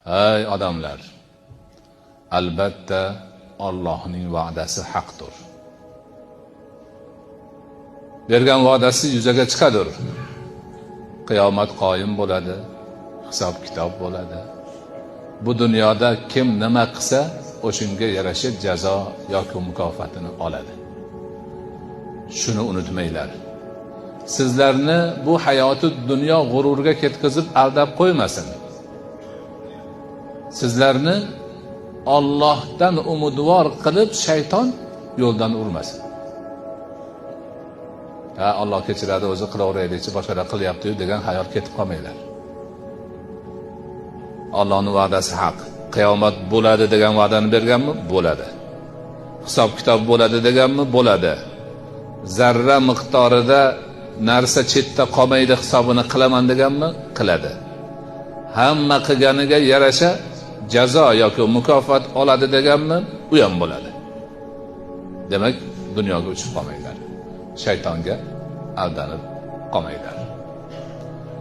Ey odamlar, albatta Allohning va'dasi haqdir. Bergan va'dasi yuzaga chiqadir. Qiyomat qoyim bo'ladi, hisob kitob bo'ladi. Bu dunyoda kim nima qilsa, o'shunga yarasha jazo yoki mukofotini oladi. Shuni unutmanglar. Sizlarni bu hayoti dunyo g'ururga ketkazib aldab qo'ymasin. Sizlarni Allohdan umidvor qilib shayton yo'ldan urmasin. Ha, Alloh kechiradi, o'zi qilaveraylikchi, boshqalar qilyapti-yu degan xayol ketib qolmanglar. Allohning va'dasi haq. Qiyomat bo'ladi degan va'dani berganmi? Bo'ladi. Hisob kitob bo'ladi deganmi? Bo'ladi. Zarra miqdorida narsa chetda qolmaydi hisobini qilaman deganmi? Qiladi. Hamma qilganiga yarasha jazo yoki mukofot oladi deganmi? U ham bo'ladi. Demak, dunyoga uchib qolmanglar. Shaytonga aldanib qolmanglar.